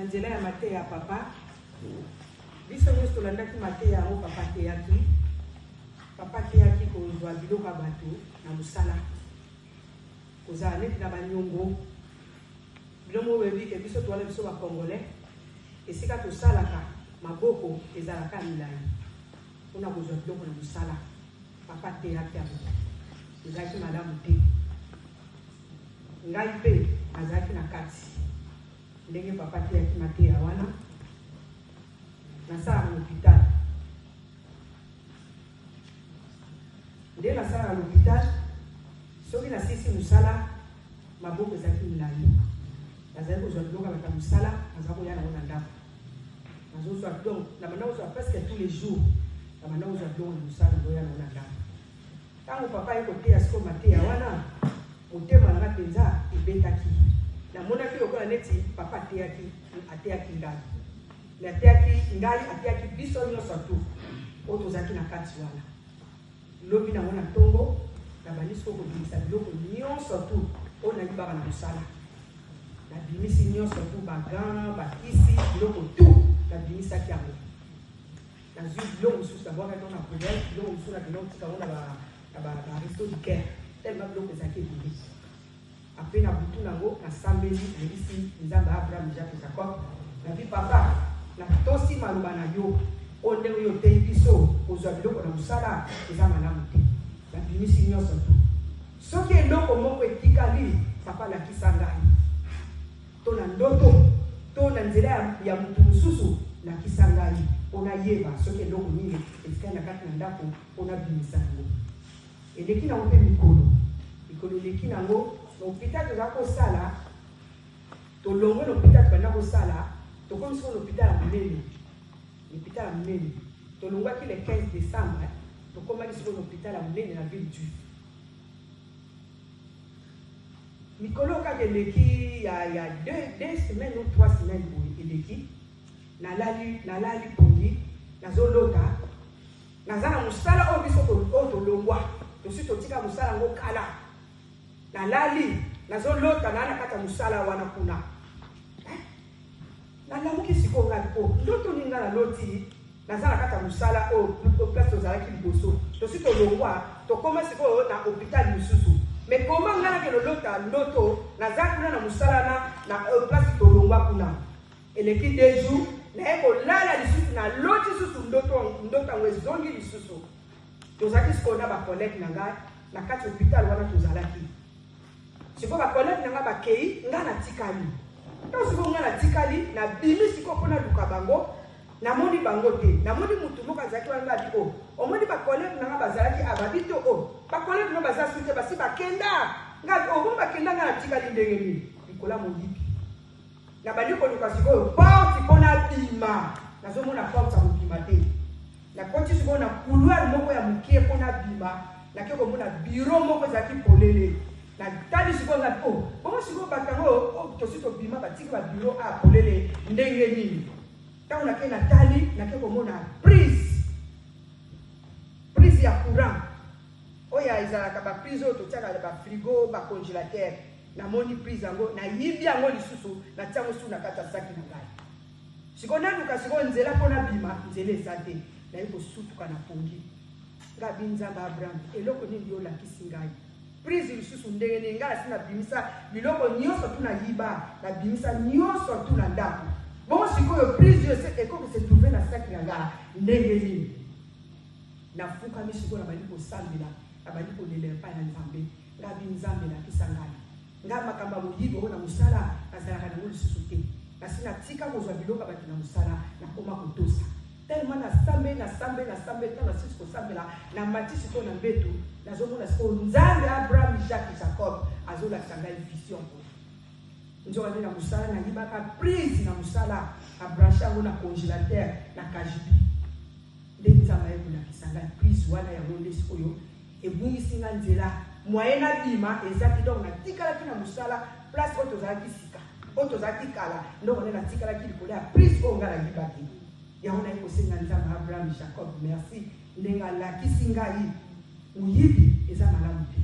Na nzela ya mateya ya papa, biso nyonso tolandaki mateya yango papa ateyaki. Papa ateyaki kozwa biloko ya bato na mosala, kozala neti na banyongo. Bino moko boyebi ke biso towana biso ba congolais, esika tosalaka maboko ezalaka milai mpona kozwa biloko na mosala. Papa ateyaki yango, ezalaki malamu te. Ngai mpe nazalaki na kati. Ndenge papa ateyaki mateya wana, nasalaka na hopital. Nde nasalaka na hopital, soki nasilisi mosala, maboko ezalaki milai. Nazali kozwa biloko ya bato ya mosala, naza koya nango na ndako. Nazozwa donc, nabanda kozwa presque tous les jours, nabanda kozwa biloko na mosala, nazoya nango na ndako. Tango papa aye koteya sikoyo mateya wana, motema na nga penza ebetaki. Namonaki lokola neti papa ateyaki, ateyaki ngai. Mais ateyaki ngai, ateyaki biso nionso tout oyo tozalaki na kati wana. Lobi nango na tongo, nabandi sikoyo kobimisa biloko nionso tout oyo nayibaka na mosala. Nabimisi nionso tout, ba gants, ba kisi, biloko tout nabimisaki yango. Nazui biloko mosusu nabwakaki yango na poubelle, biloko mosusu nakendaki kotika yango na ba na ba ba resto du cœur tellement biloko ezalaki ebele. Après na butu nango nasambeli, nayebisi Nzambe ya Abraham, Isaac et Jacob, nabi papa natosi maloba na yo oyo ndenge yo oteyi biso kozwa biloko na mosala eza malamu te. Nabimisi nyonso tout. Soki eloko moko etikali papa lakisa ngai. To na ndoto, to na nzela ya, ya moto mosusu, lakisa ngai, mpo nayeba soki eloko nini etikali na kati na ndako, mpo nabimisa yango. Eleki nango mpe mikolo, mikolo eleki nango, na hopital tozala kosala, tolongwe na hopital tobanda kosala, tokomi sikoyo na hopital ya monene, hopital ya monene. Tolongwaki le 15 decembre, tokomaki sikoyo na hopital ya monene na ville du. Mikolo kaka eleki ya ya deux semaines ou trois semaines boye eleki, nalali nalali pongi nazolota naza na mosala oyo biso oyo tolongwa tosi totika mosala yango kala. Nalali nazolota naa na kati ya mosala wana kuna. Eh? Nalamuki sikoyo ngai po ndoto nini ngai naloti naza na kati ya mosala oyo place tozalaki liboso tosi tolongwa tokoma sikoyo na hopital mosusu mais koma ngai nake lolota ndoto naza kuna na mosala na na place tolongwa kuna eleki deux jours naye kolala lisusu naloti lisusu ndoto ndoto yango ezongi lisusu tozalaki sikoyo na ba collègue na ngai na kati hopital wana tozalaki Sikoyo ba collègues na nga bakeyi, nga natikali. Ntango sikoyo nga natikali, nabimi sikoyo mpo naluka bango, namoni bango te. Namoni mutu moko azalaki wana, nga abi oh, omoni ba collègues na nga bazalaki awa? Babi to oh, ba collègues no baza su te, basi bakenda. Nga abi oh, bongo bakenda nga natikali ndenge nini? Likolo ya moyibi. Nabandi koluka sikoyo porte mpo nabima, nazomona porte ya kobima te. Nakoti sikoyo na couloir moko ya mokie mpo nabima, nake komona bureau moko ezalaki polele. Natali sikoyo nga oh, bongo sikoyo bato yango oh, tosi tobima batiki ba bureau a polele ndenge nini? Ntango nake natali, nake komona prise, prise ya courant oyo ezalaka ba prise oyo totiaka ba frigo, ba congélateur. Namoni prise yango, nayibi yango lisusu, natia yango lisusu na kati ya saki na ngai. Sikoyo naluka sikoyo nzela mpo nabima, nzela eza te. Naye kosutuka na pongi. Nga bi Nzambe Abraham, eloko nini yo olakisi ngai? Prise lisusu ndenge nini? Ngai nasi nabimisa biloko nyonso tu nayiba, nabimisa nyonso tu na ndako. Bongo sikoyo prise oyo ekoki se trouver na saki na nga ndenge nini? Nafukami sikoyo, nabandi kosambela, nabandi kolela epai na Nzambe. Nga bi Nzambe lakisa ngai. Nga makambo ya moyibi oyo na mosala nazalaka nango lisusu te. Nasi natika kozwa biloko ya bato na mosala, nakoma kotosa. Tellement nasambeli, nasambeli, nasambeli, tango nasilisi kosambela, namati sikoyo na mbetu, nazomona sikoyo Nzambe ya Abraham, Isaac, Jacob azolakisa ngai vision oyo. Nzoka nde na mosala nayibaka prise na mosala, na branche yango na congelateur na KGB. Nde Nzambe aye kolakisa ngai prise wana, yango nde sikoyo ebungisi nga nzela, moyen nabima eza te, donc natikalaki na musala place oyo tozalaki sika, oyo tozalaki kala, ndoko nde natikalaki likolo ya prise oyo nga nayibaki. Yango naye kosenga Nzambe ya Abraham, Jacob merci ndenge alakisi ngai moyibi eza malamu te.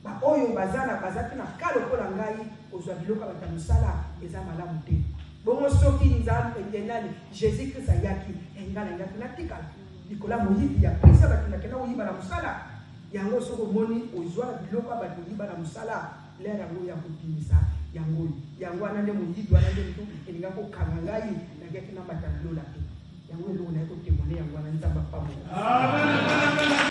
Ba oyo baza na baza pe na cas lokola ngai, kozwa biloko ya bato ya musala eza malamu te. Bongo soki Nzambe ye nani Jesus Christ ayaki, eh, nga nalingaki natikala likolo ya moyibi ya pesa bato nakenda koyiba na mosala yango. Soki omoni ozwa biloko ya bato oyiba na mosala, lere yango ya kobimisa yango oyo, yango wana nde moyibi wana nde motu elinga kokanga ngai, nakiyaki namata na lola te. Yango eloko naye kotemone yango wana. Nzambe apambola.